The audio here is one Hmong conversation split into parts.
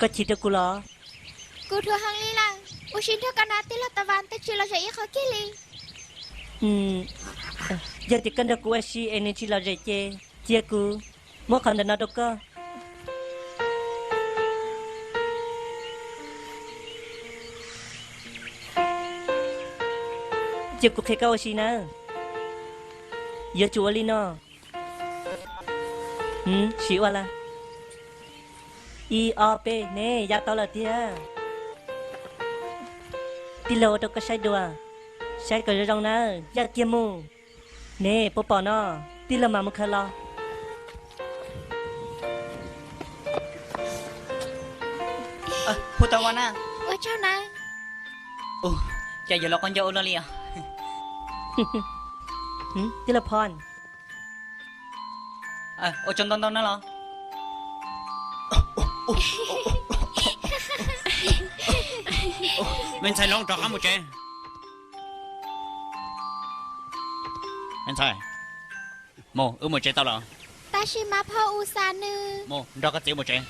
Koj chim rau kuv los? Kuv dhuav heev li lawm. Ua si nrog koj na tij laug Tas Vas, twb tsis lom zem ib qho kiag li. Yog tias koj nrog kuv ua si es nws tsis lom zem ces cia kuv muab qhov ntawm no rau koj. Cia kuv qhia koj ua si nawb. Yuav tsum ua li no. Sim ua lawm. Ib ob peb, ne, ya tau lawm tiag. Tij laug ua rau koj saib dua, saib kom zoo zoo nawb, ya kiag mus. Ne, puas pom no? Tij laug mam mus khaws los. Hu tau na. Ua tsaug na. Cas yuav los qaub ncaug ua luaj li os. Tij laug Phon, ua tsaug ntau ntau na los. Me ntxhais Loob, rov qab mus tsev. Me ntxhais, mus, wb mus tsev tau los? Tab sis mas phauj, Us Xas nws. Mus nrog koj txiv mus tsev.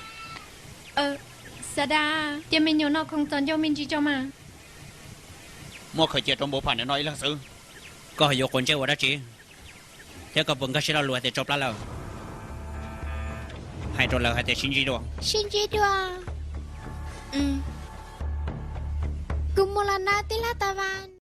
Xav das, cia me nyuam no khoom txom ncauj me ntsis tso mas. Muab khaws cia rau npau pham nws noj ib leeg xwb. Koj ho yuav quav ntsej ua dab tsi? Thiab koj puas nkag siab lo lus hais tias tsau plab lawm? Hais rau lawv hais tias sib ntsib dua. Sib ntsib dua. Kuv mus los na tij laug Tas Vas.